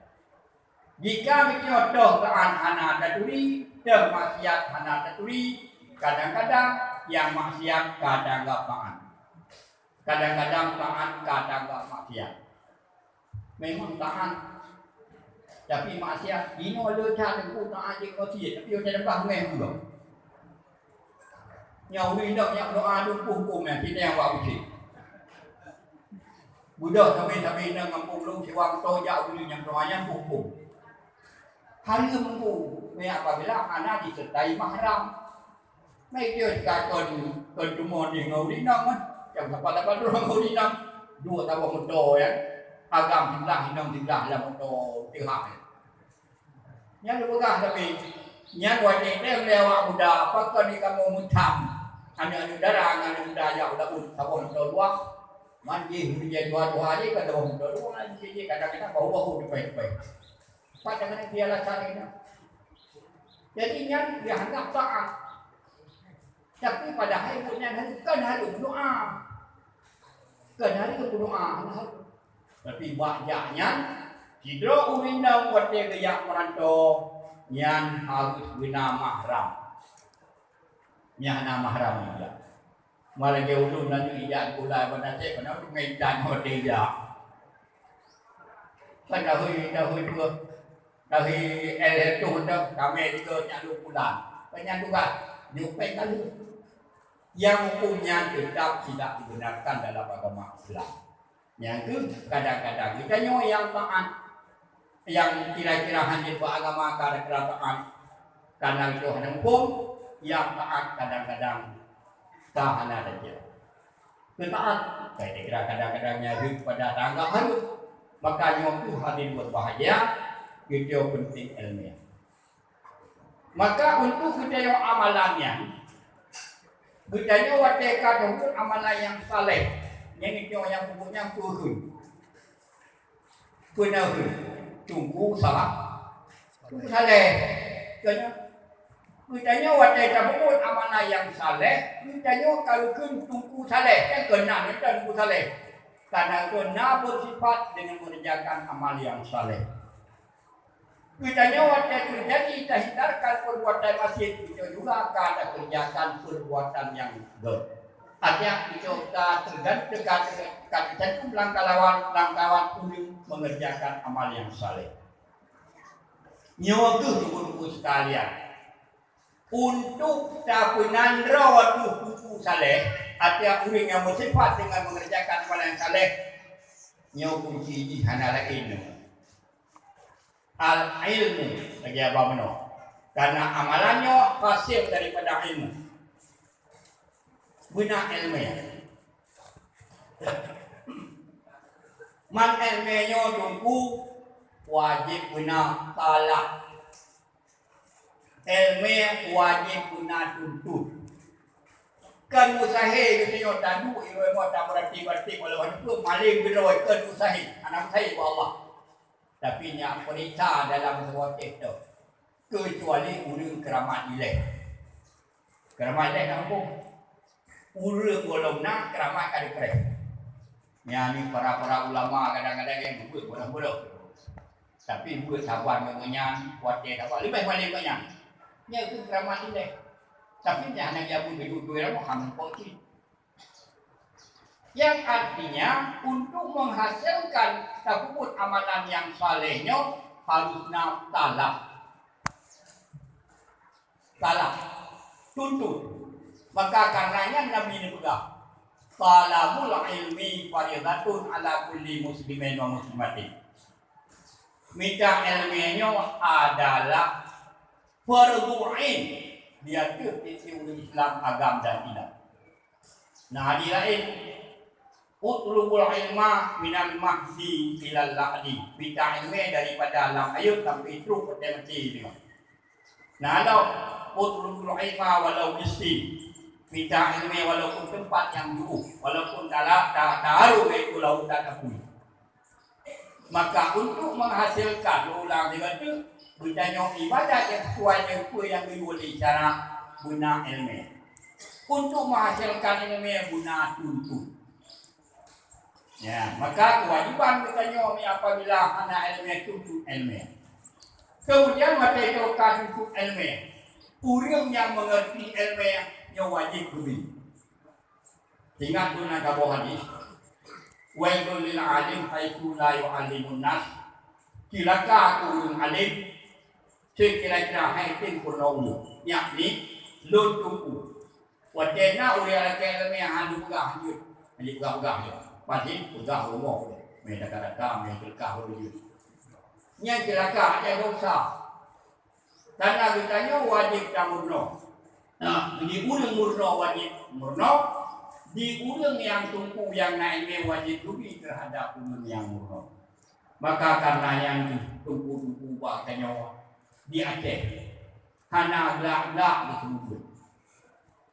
Jika geutanyoe toh taát hana taturi, toh maksiat hana taturi, kadang-kadang nyang maksiat ka tanggap taát. Kadang-kadang taát ka tanggap maksiat. Memang taát. Tapi maksiat, inoe le that teungku taát jeuet meuseujid, tapi watèe leupah mè pulang. Nyang ureueng inong nyang doa tu huköm nyan, kita nyang buat uji. Beudôh sabe-sabe inong gampông lôn siwa meutoe jak ureueng nyang doa nyan huköm. Hareuem teungku, mè apabila hana disertai mahram. Meukeue ka kon, kon teumon ngon ureueng inong, kan? Nyang sapat-sapat droe ngon ureueng inong, dua saboh moto, ya. Agam siblah, inong siblah lam moto, teuhah. Nyan lôn peugah tapi, nyan watèe tem lé awak muda, pakon di kamoe meutam. Aneuk-aneuk dara ngon aneuk muda jak u laôt, saboh moto dua. Man jih ureueng jih dua-dua jih, ka saboh moto dua, jih, jih kadang-kadang bahu-bahu tupai-tupai. Pat tangan dia alasan ini. Jadi nyan dianggap taat. Tapi padahai buet nyan kon hareuem meudoa. Kon hareuem meudoa, hana hareuem. Tapi bak jak nyan, sidroe ureueng inong watèe geujak meuranto, nyan harôh beuna mahram. Nyang hana mahram ijak. Malah lagèe ulôn nyoe ijak gulai bak até, padahai ulôn ngon intan watèe ijak. Kan dahôi, dahôi peue? Dahôi L seratus tu, kamè tiga nyak lôn pulang. Kan nyan tugaih, nyoe pèng ka lheueh. Nyang huköm nyan teutap tidak dibenarkan dalam agama Islam. Nyang keuh, kadang-kadang geutanyoe nyang taát, nyang kira-kira hana bak agama ka kira taát, karena itu hana huköm, nyang taát kadang-kadang ka hana tajak. Keu taát, kira-kira kadang-kadang nyan rhot pada tanggap hareuem. Maka nyoe keuh hadirin berbahagia, geutanyoe penting ilmiah. Maka untuk geutanyoe amalan nyan, geutanyoe watèe ka teubuet amalan nyang saleh, nyan geutanyoe nyang peubuet nyan peue kheun? Peue na kheun? Teungku salah. Teungku saleh. Geutanyoe, geutanyoe watèe tapeubuet amalan nyang saleh, geutanyoe ka geukheun teungku saleh. Kan keunan, kan teungku saleh. Karena geutanyoe na bersifat dengan mengerjakan amal yang saleh. Geutanyoe watèe teujadi tahindarkan perbuatan maksiat, geutanyoe juga ka takerjakan perbuatan nyang gèt. Artinya, geutanyoe ka tergantung, ka ter-, ka teucantum lam kalawan, lam kalawan ureueng mengerjakan amal nyang saleh. Nyoe keuh teungku-teungku sekalian. Untuk tapeunandroe teungku saleh, artinya ureueng nyang bersifat dengan mengerjakan amal nyang saleh, nyoe kunci jih hana laén nyoe. Al-ilmu, lagèe haba meunoe. Karena amalan nyoe hasil daripada ilmu. Beuna ilmu. Man ilmu nyoe teungku wajéb beuna talab. Ilmu wajéb beuna tuntut. Kan mustahil geutanyoe taduek, iroe mo tabeurati-berati walau hana peue malém beudroe, kan mustahil. Hana mustahil bak Allah. Tapi nyak peuriksa dalam saboh teuh, keucuali ureueng keuramat ilèe. Keuramat ilèe na hukôm. Ureueng gohlom na keuramat ka dipreh. Nyan ni para-para ulama kadang-kadang nyang beuet bodoh-bodoh. Tapi beuet saban ngon nyan, watèe saban leubeh malém ngon nyan. Nyan keuh keuramat ilèe. Tapi nyan hana jeuet beuet dudoe lam Muhammad Fauzi. Yang artinya, untuk menghasilkan tapeubuet amalan nyang saleh nyoe, harus na talab. Talab, tuntut. Maka karena nyan Nabi neupeugah, "Talabul ilmi faridatun ala kulli muslimin wa muslimatin." Mita ilmu nyoe adalah fardu ain di ateueh tiep-tiep ureuëng Islam agam dan inong. Nah, di lain, "Utlubul ilma minal mahdi ilal lahdi." Mita ilmu daripada lam ayeuet sampai trok watée maté nyoe. Nah, lom, "Utlubul ilma walau bissin." Mita ilmu walaupun teumpat nyang jauh, walaupun dalam ta-, taruh yaitu lautan apui. Maka untuk menghasilkan, ulang sigoe teuk, geutanyoe ibadat nyang sesuai dengan peue nyang geuyue lé syarak beuna ilmu. Untuk menghasilkan ilmu beuna tuntut. Ya, maka kewajiban geutanyoe ni apabila hana ilmu, tuntut ilmu. Kemudian watée ka tuntut ilmu, ureuëng nyang mengerti ilmu nyoe wajib geubri. Ingat beuna saboh hadis, "Wailul lil alim haitsu la yu'allimun nas." Cilaka keu ureuëng alim, seukira-kira hai tem peurunoe ulôn, yakni lôn teungku. Watée na ureuëng lakée ilmu hana peugah jeuet, hana peugah-peugah jeuet. Pasti peugah rumoh, meudaga-daga, meukeulakah ureuëng jeuet. Nyan cilaka, nyan dosa. Karena geutanyoe wajéb tameurunoe. Nah, di ureuëng meurunoe wajéb meurunoe, di ureuëng nyang teungku nyang na ilmu wajéb geubri teuhadap ureuëng nyang meurunoe. Maka karena nyan teungku-teungku bak tanyoe di Aceh hana glak-glak geuseumeubeuet.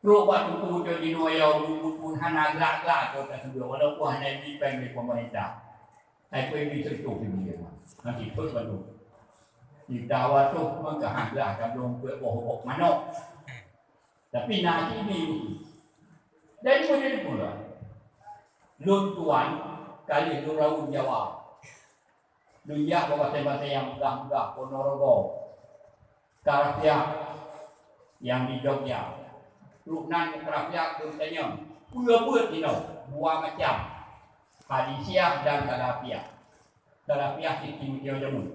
Trok bak teungku jinoe ya ureuëng pun hana glak-glak teuh taseubeuet walaupun hana jipeng lé pemerintah. Hai peue jiseutoh di dunia. Nanti pun bantu. Di dawa tu maka hana ka belum buat boh-boh manok. Tapi na sini. Dari mana pula? Lôn tuan kali lôn raun Jawa. Lôn jak bak batée-batée nyang meugah-meugah, Ponorogo, Karapiak nyang di Jogja. Trok nan Karapiak lôn tanyong, peue beuet inoe, dua macam, Hadisiah dan Salafiyah. Salafiyah cit timeutiyong jameun.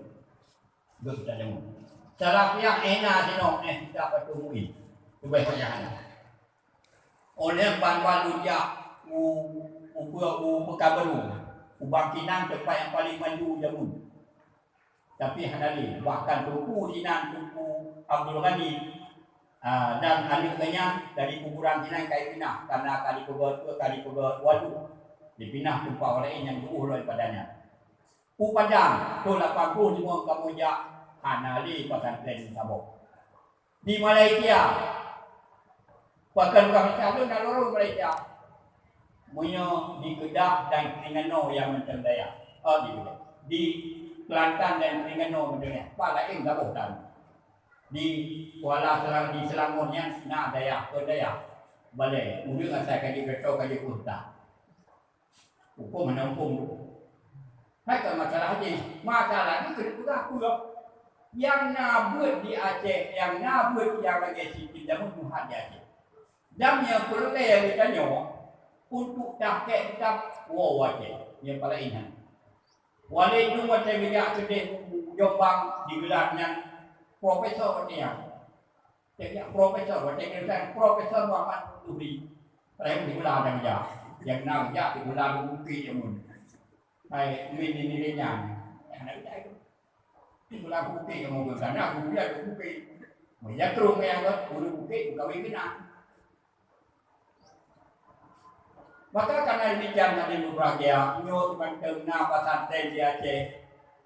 Geuh kita jameun. Salafiyah éh na sinoe, éh kita patuh mui. Tubéh payah na. Óh lheueh ban-ban lôn jak u, u peue, u Pekanbaru, u Bangkinang teumpat nyang paleng manjô jameun. Tapi hana lé, bahkan teungku sinan, Teungku Abdul Ghani, a, dan aneuk geuh nyan dari kuburan sinan ka jipinah, karena ka jipeugét, ka jipeugét wadôh, jipinah teumpat laén nyang jauh lom daripada nyan. U Padang, thôn lapan ploh limong kamoe jak, hana lé pesantren saboh. Di Malaysia, bahkan bukan Malaysia, lôn na lôn Malaysia. Meunyoe di Kedah dan Terengganu nyang mantong dayah. Oh, di Kedah. Di Kelantan dan Terengganu mantong dayah. Pat laén saboh tan. Di Kuala Selang-, di Selangor nyan na dayah, kon dayah. Balai, ureuëng asai ka jeuet geutanyoe ka jeuet ustaz. Huköm hana huköm tu. Hai ka masalah jih. Masalah ni keuneuk peugah peue? Nyang na beuet di Aceh, nyang na beuet nyang lagée siti jameun muhat di Aceh. Dan nyang peureulée geutanyoe untuk tahqiq kitab woe u Aceh. Nyang paleng ingat. Walai nyoe watée geujak keudeh u Jombang digelar nyan profesor watée nyan. Cek jak profesor, watée geusan Profesor Muhammad Zuhri. Rem di Bula dan jak. Yang enam jak di Bula Bukit Jamun. Hai, min ini dia nyan. Yang nak jak itu. Di Bula Bukit Jamun ke sana, aku dia ke Bukit. Meunyo trok yang ke Bukit, kawin kena. Maka karena demikian, hadirin berbahagia, nyoe teumantong na pesantren di Aceh.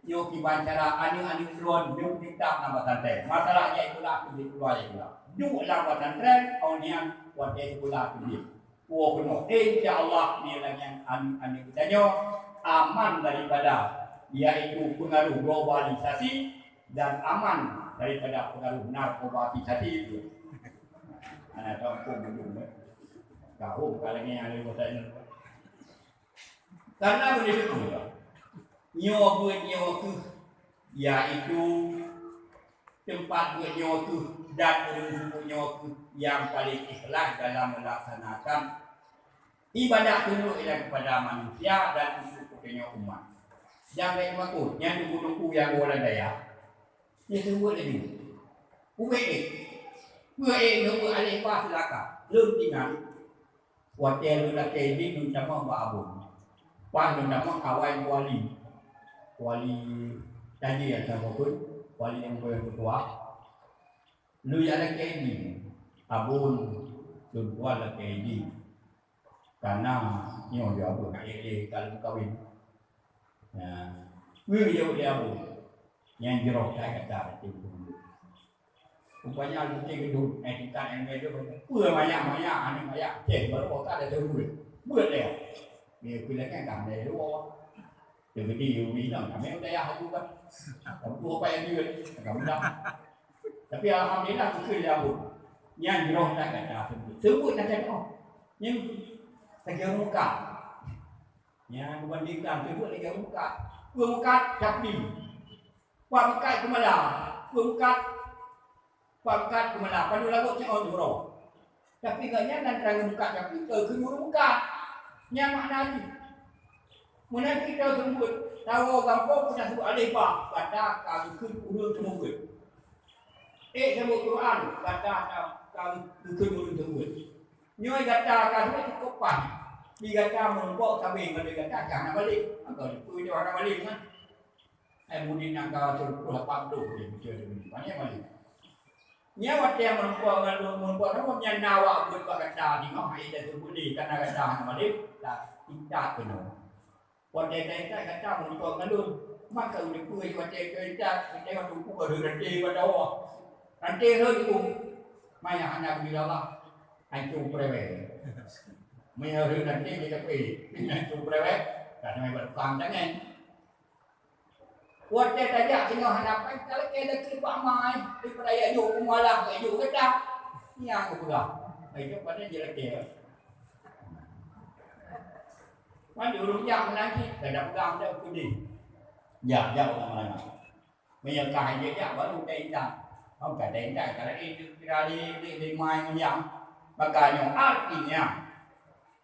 Nyoe kiban cara aneuk-aneuk lôn nyoe teutab na pesantren. Masalah jai pula, aku di keluar jai pula. Duek lam pesantren, awak nyan watée sekolah tu dia. Woe keunoe, insya Allah, nilai nyang aneuk-aneuk geutanyoe aman daripada, yaitu pengaruh globalisasi dan aman daripada pengaruh narkobatisasi itu. Anak kampung ujung, eh. Kahum ka lagée nyang lewat sana. Karena begitu, nyoe beuet nyoe kheueh, yaitu teumpat beuet nyoe kheueh dan ureuëng beuet nyoe kheueh nyang paleng ikhlas dalam melaksanakan ibadat tunjuk ilah kepada manusia dan untuk kepentingan umat. Nyang laén makot, nyan teungku-teungku nyang goh lam dayah. Nyan seumeubeuet laju. Ubé ék. Peue ék nyoe aleh bah seulaka. Lôn tinggai. Watèe lôn lakèe idin lôn tamong bak Abon. Pas lôn tamong awai kuali. Kuali tajih atawa peue, kuali nyang peue teukuah. Lôn jak lakèe idin. Abon, lôn tuan lakèe idin. Kana nyoe di Abon, ka ék lé ka lôn kawen. Nah, peue geujaweueb lé Abon? Nyan jroh that gata, Teungku. Rupanya lôn teuka geudong, eh, tingkat nyang keudua, peue manyak-manyak, aneuk manyak, ceh, baru ka ada seurue. Buet lé. Dia kira kan kami dua. Dia gede, dia umi, nah, kami udah ya, aku kan. Aku apa yang dia, agak mudah. Tapi alhamdulillah, aku kira dia pun. Nyan jroh that gata, sebut. Sebut nak cakap. Nyan, lagi orang muka. Nyan, beubandingkan, sebut lagi orang muka. Dua muka, capli. Pat meukat keumala, peumeukat, pat meukat keumala, padub lagot siôn siuroe. Tapi gobnyan nan trang meukat tapi keu keuneuk meukat. Nyan makna jih. Meunan cit ta seumeubeuet, tawoe gampông peue ta seumeubeuet aleh ba, gata ka geukheun ureueng seumeubeuet. Ék seumeubeuet Quran, gata ka, ka geukheun ureueng seumeubeuet. Nyoe gata ka seumeubeuet cukôp paih. Di gata meurumpok sabe ngon lé gata ka hana balek. Atau di peue nyoe hana balek kan? Hai murit nyang ka sireutôh lapan ploh lé, beutôi lé, banyak mali. Nyan watèe meurumpok ngon lôn, meurumpok ngon nyan na awak beuet bak gata singoh, hai dah seumeubeuet lé, kana gata hana malém, ta-, intat keunoe. Watèe ta-intat gata meurumpok ngon lôn, maka ulôn peue watèe ta-intat, watèe watèe uku ka lheueh ranté bak dawa. Ranté lheueh uku, maya hana beudilah, hancô prewek. Maya lheueh ranté dia tapi, hancô prewek, ka sampai bak tukang tangan. Watèe tajak singoh hana pai, talakèe lakèe bak ma, daripada jak jok peue malah, jak jok gata. Nyang geupeugah. Hai, jok pada je lakèe. Wan di ureueng jak meunan cit, ka tapeugah dak peudeh. Jak, jak ureueng meunan. Meunyoe ka hai jak, baru taintat. Oh, ka taintat, ka laén kira di, di, di mai ngon nyang. Maka nyoe artinya,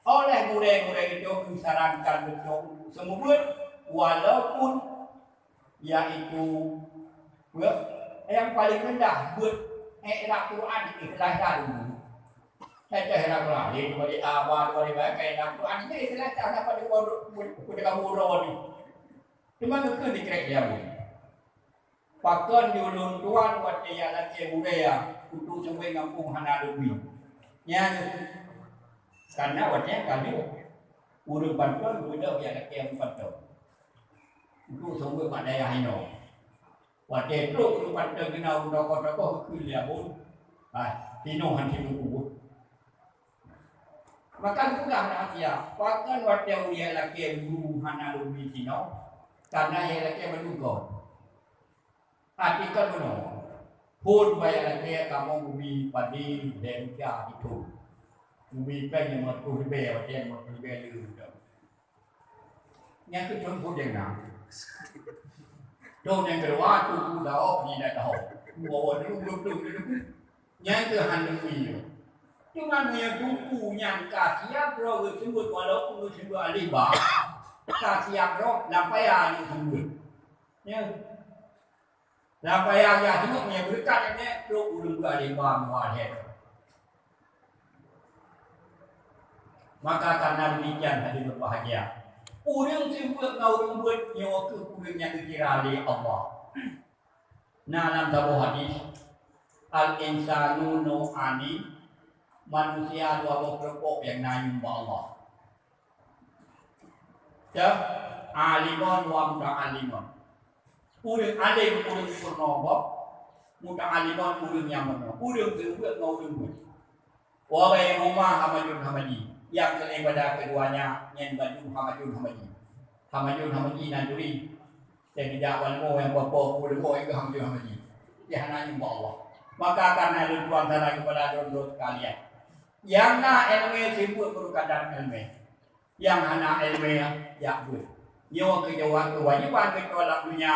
Oleh gurèe-gurèe geutanyoe geusarankan geutanyoe untuk seumeubeuet, walaupun yaitu beuet nyang paleng reundah beuet, eh, I'rab Quran, ikhlas that dulu. Eh, I'rab Quran, dia tu bagi abad, bagi bagai I'rab Quran, dia ikhlas that, kenapa dia bodoh, bodoh, bodoh, bodoh ni? Cuma geukheun dikrek dia pun. Pakon di ulôn tuan watèe jak lakèe gurèe, untuk seumeubeuet gampông hana lôn bi. Nyan, karena watèe nyan ka lheueh ureueng Panton geubeudôh jak lakèe ureueng Panton. Untuk seumeubeuet bak dayah inoe. Watèe trok ureueng Panton keunan ureueng tokoh-tokoh geukheun lé Abon. Ah, inoe han sibuk ubit. Maka geupeugah rahasia, pakon watèe ulôn jak lakèe gurèe hana lôn bi sinoe, karena jak lakèe bandum kon. Até kon bunoe, phôn bak jak lakèe kamoe geubi padé lhèe reuja di thôn. Geubi péng limong ploh ribèe, watèe limong ploh ribèe le. Nyang keu thôn phôn nyang na. Thôn nyang keudua, tuku daok ni dak daok. Bawa dulu, belum, belum, belum. Nyan keuh han lôn bi nyoe. Teuma meunyoe teungku nyan ka siab droe geuseumeubeuet walaupun geuseumeubeuet aleh ba, ka siab droe lam paya nyoe seumeubeuet. Nyoe. Lam paya nyan seumeubeuet meunyoe beureukat nyan trok ureueng beuet aleh ba meuwah lhèe. Maka karena demikian hadirin berbahagia, ureueng seumeubeuet ngon ureueng beuet nyoe keuh ureueng nyang geukira lé Allah. Na lam saboh hadis, "Al-insanu nau'ani," manusia dua boh keulompok nyang na yum bak Allah. Cah, alimun wa muta'allimun. Ureueng além, ureueng peurunoe gob, muta'allimun, ureueng nyang meurunoe, ureueng seumeubeuet ngon ureueng beuet. Wa bainahuma hamajun hamaji. Nyang keu ibadah keudua nyan, nyan bandum hamajun hamaji. Hamajun hamaji nan turi. Saya tidak walmo nyang popo puluh boh itu hamajun hamaji. Dia hana nyembah Allah. Maka karena lôn tuan sana kepada droe-droe sekalian. Nyang na ileumèe seumeubeuet peurukadan ileumèe. Nyang hana ileumèe, jak beuet. Nyoe keuh jaweueb keuwajéban geutanyoe lam donya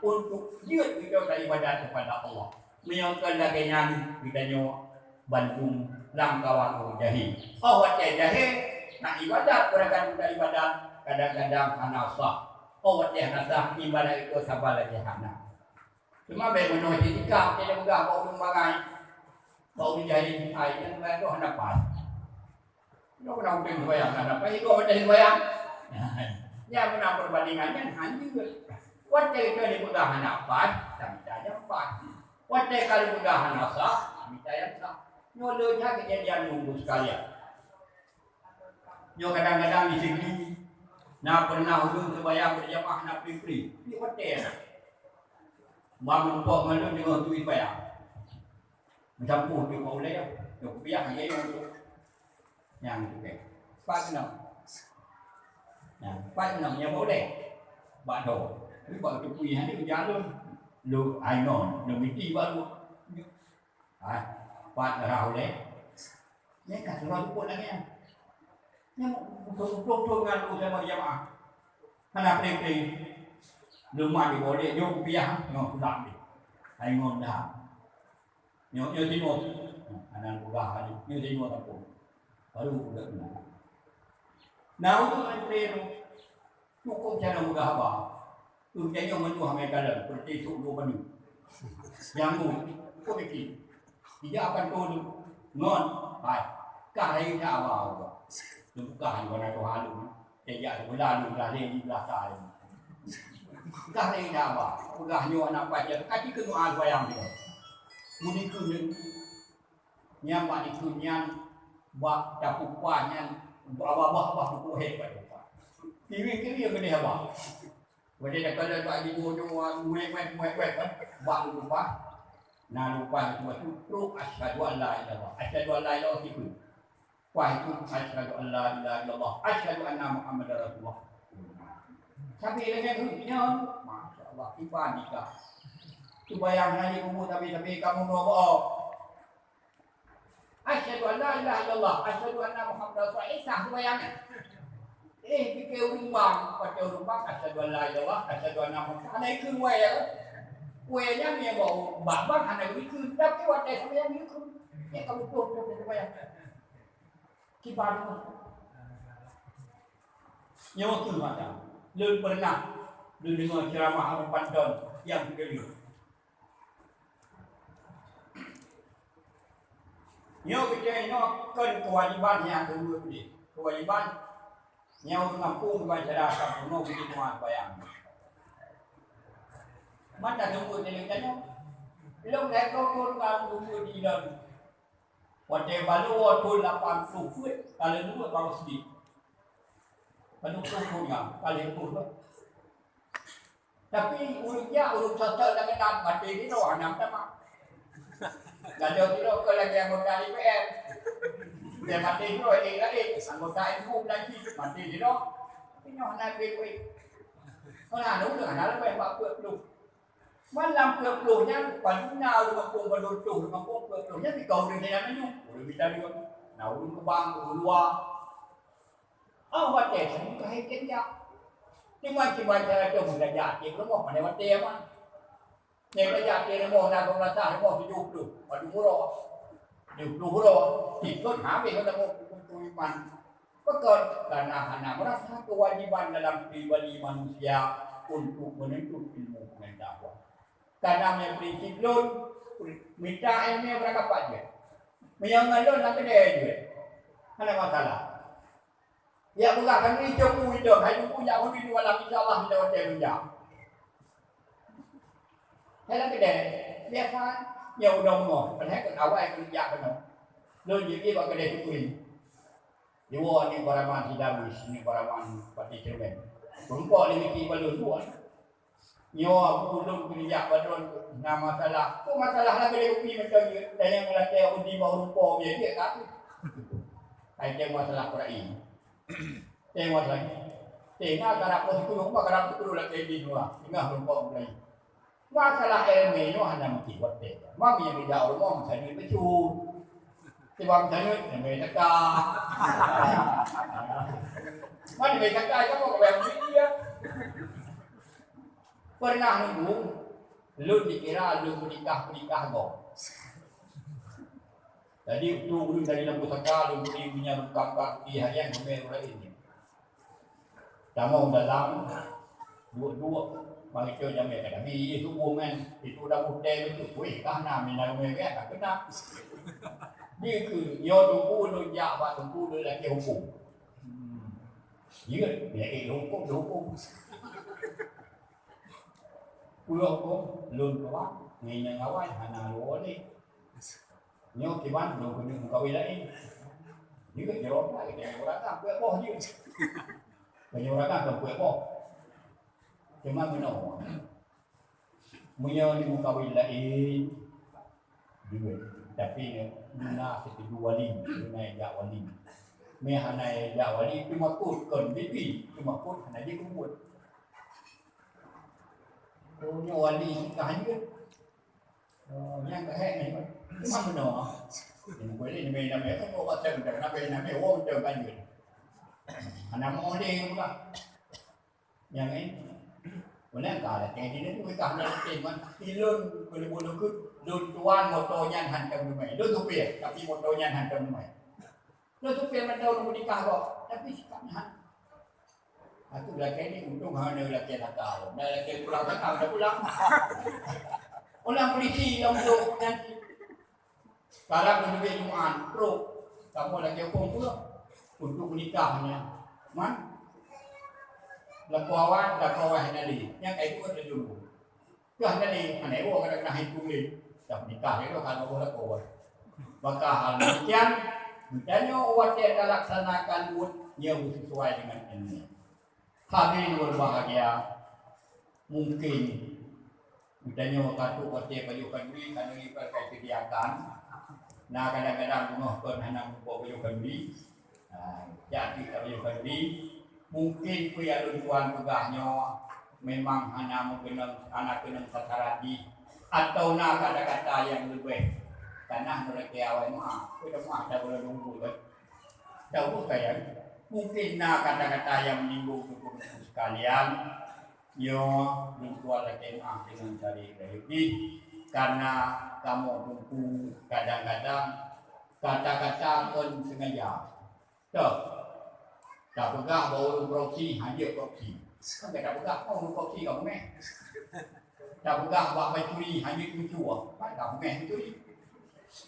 untuk jeuet geutanyoe taibadat keupada Allah. Meunyoe kon lagèe nyan, geutanyoe bandum lam kawan ureueng jahé. Óh watèe jahé, na ibadat, beurangkat geutanyoe ibadat, kadang-kadang hana sah. Oh, watèe hana sah ibadat itu saban lagèe hana. Cuma bèk meunoe itikaf, jadi peugah bak ureueng bangai. Bak ureueng jahil, ai, nyan bayang tu hana pas. Nyoe keunan udép sembahyang, hana pas, itu watèe sembahyang. Nyan meunan perbandingan nyan hanjeuet. Watèe ka dipeugah hana pas, samita nyang pas. Watèe ka dipeugah hana sah, samita nyang sah. Nyoe le that kejadian nunggu sekalian. Nyoe kadang-kadang di Sigli, na pernah ureueng sembahyang berjamaah na pri-pri. Di hotel. Ban meureumpok ngon lôn deungoe tui sembahyang. Meucampur tui bak ulèe, tui kupiah lagèe nyoe tu. Nyang tu kèe. Pat keunong. Nyang pat keunong nyang bak ulèe. Bak dhoe. Tapi bak tui kupiah ni ujan lôn. Lôn ai ngon, lôn miti bak lôn. Ha, pat rhah ulèe. Nyan ka surah luput lagèe nyan. Nyan muphom-phom ngon ureueng jamaah. Hana pré-pré. Leumat di boleh, jok kupiah, nyoe pulang deh. Hai ngon dah. Nyoe, nyoe sinoe. Hana peugah hari. Nyoe sinoe sampung. Baru peugah keunan. Nah, ureueng pré-pré tu. Cukôp cara peugah haba. Ureueng tanyoe mandum hana kalon, seperti sôk dua padu. Nyang bu, cukôp pike. Ija akan tôh ngon, hai. Kah rayeuk that haba. Teubuka di mana Tuhan lôn. Saya jak sebelah lôn, belah lé, di belah kah. Kah rayeuk that haba. Peugah nyoe aneuk pajan. Ka dikeue doa sembahyang dia. Meunikeue nyan bak dikeue nyan, bak tapupah nyan, bak babah-babah buku hé bak tapupah. Kiwi-kiwi yang kena haba. Watèe takalon bak jiboh nyoe, muet-muet, muet-muet, kan? Bak lumpah. Nah, lumpah itu, itu trok, "Asyhadu an la ilaha illallah." "Asyhadu an la ilaha" itu. Wah, itu, "Asyhadu an la ilaha illallah. Asyhadu anna Muhammadar Rasulullah." Sampai dengan hurufnya, Masya Allah, tiba nikah. Cuba yang nanya umur sampai-sampai kamu dua bohong. "Asyhadu an la ilaha illallah, asyhadu anna Muhammadar Rasulullah." Eh, sah sembahyang. Eh, pike ureueng bang, pakai ureueng bang, "Asyhadu an la ilaha illallah, asyhadu anna Muhammadar." Hana ikheun wèe, ya. Wèe nyan nyang bak bang hana ikheun, tapi watèe sembahyang ikheun. Nyan ka beutôi-beutôi sembahyang. Kiban. Nyoe keuh mata. Lôn pernah lôn deungoe ceramah Ramadan nyang keudua. Nyoe geutanyoe kon keuwajiban nyang keuneuk deh. Keuwajiban nyang ureueng gampông keuban cara ka peunoh bagi tuha sembahyang. Mata tunggu teuleuk tanyoe. Lôn hai kau kon ka tunggu di lôn. Watèe balo thôn lapan ploh peuet, ka lheueh duek baro sideh. Padub ploh thôn nyan, ka lheueh ploh. Tapi ureueng nyan, ureueng sosok nyang keunan maté sidroe hana meutamah. Gadoh sidroe keu lagèe anggota D P R. Dia maté sidroe, eh, laén. Anggota M U lagi, maté sidroe. Tapi nyoe hana B P. Hana, hana ureueng, hana leubeh bak peuet ploh. Malam peuet ploh nyan, padum na ureueng gampông padum ploh, ureueng gampông peuet ploh nyan, di kaum ureueng nyan manyueng. Ureueng Bintariong, na ureueng Kubang, ureueng luwa. Ah, watèe nyan ka hai keujak. Cuma, cuma cara tu, meunajak até rumoh, pandai watèe, man. Nyang tajak até rumoh, na dua belas rumoh, tujoh ploh. Padum uroe. Tujoh ploh uroe. Tikot habéh, kata, iman. Pakon? Karena hana merasa kewajiban dalam pribadi manusia untuk menuntut ilmu pengetahuan. Karena meunyoe prinsip lôn, mita ilmu beurangkapat jeuet. Meunyoe ngon lôn lam keudè jeuet. Hana masalah. Ya peugah kami cukup itu, hai cukup jak kami dua lam, insya Allah kita watèe lôn jak. Hai lam keudè, biasa, ya udah umur, padahai kan awai kami jak kena. Lôn jeuet bak keudè cukup. Iwoe ni baraman si Dawis, ni baraman pati cermin. Peurumpok ni miki balon dua. Nyoe ulôn keujak balon na masalah. Peue masalah lagèe upi macam ni? Dan nyang meulakèe udi bak rupa biasa ka tu. Hai teng masalah Quran. Teng masalah. Tengah karap pun tu, rumah karap tu lagèe di dua. Tengah rupa mulai. Masalah ilmu nyoe hana meusti watèe. Mami nyang beda rumoh meusaneut bacut. Tiba meusaneut, nyang beda saka. Mana beda saka, siapa kau yang beli dia? Pernah nunggu, lôn dikira lôn menikah-menikah gob. Jadi, tu ureueng dari lam pusaka, lôn beri minyak rukam bak di harian, sampai ureueng ini. Tamong dalam, Duek-duek bang itu jamé ka Nabi subuh kan. Itu dah putih tu. Weh, ka na mina rumah kan, tak kena. Dia ke, nyo tuku lu jak bak tuku lu lagi hukum. Hmm. Dia, dia eh hukum, dia hukum. Pulang hukum, lun kawan, ngenyang awai, hana lu oleh. Nyoe kiban lôn keuneuk meukawen laén. Jeuet jroh na geutanyoe ureueng agam peuet boh jeuet. Tanyoe ureueng agam kan peuet boh. Cuma meunoe. Meunyoe ni meukawen laén, jeuet. Tapi na seutuju wali, na jak wali. Meuhana jak wali, cuma kot kon bibi, cuma kot hana jeuet keubuet. Meunyoe wali ka jeuet. Oh, nyang ka hek ni. Cuma meunoe. Yang boleh ni main nama kan kau baca benda kenapa yang nama wong tu kan dia. Anak mau dia pula. Yang ni. Mana ka ada kayak dia tu kita nak cek man. Ilun boleh bodoh ke. Lun tuan motor nyan hantam rumah. Lun supir tapi motor nyan hantam rumah. Lun supir motor nak nikah kok. Tapi sikapnya Aku lakée ni untung hana lakée nakal. Dah lakée pulang nakal dah pulang. Ulang polisi yang tu nanti. Sekarang menuju Jumat, truk. Kamu lagi hukum pula. Untuk menikahnya. Man? Laku awak, laku awak yang tadi. Yang kayak itu kan dulu. Dah tadi, aneuk woe kadang-kadang hai kulit. Dah menikah itu kalau boleh kau. Maka hal demikian, geutanyoe watée talaksanakan buet nyang sesuai dengan ilmu. Hadirin berbahagia, mungkin geutanyoe ka trok watée pajoh khanduri, khanduri ka disediakan. Nah, kadang-kadang beungoh kon hana muphom pajoh khanduri. Ha, jadi ka pajoh khanduri. Mungkin peue nyang lôn tuan peugah nyoe memang hana meukeunong, hana keunong sasaran jih, atau na kata-kata nyang leubeh. Kana meureuka awai meuah, peue meuah dah bulan nunggu kan. Tahu bukan? Mungkin na kata-kata nyang menyinggung teungku-teungku sekalian. Nyoe lôn tuan lakée meuah deungon cari rayeuk jih, karena kamoe teungku kadang-kadang kata-kata kon sengaja. Toh. Tapeugah bahwa ureuëng korupsi, hana jeuet korupsi. Kan ka tapeugah, oh, ureuëng korupsi ka beungéh. Tapeugah bak mencuri, hana jeuet mencuri. Kan ka beungéh mencuri.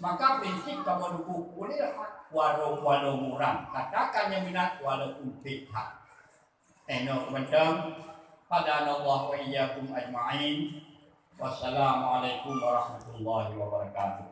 Maka prinsip kamoe dukung boleh lah. Walau, walau murah. Katakan yang benar, walaupun pihak. Eh, no, kemudian, hadanallahu wa iyyakum ajma'in. Wassalamualaikum warahmatullahi wabarakatuh.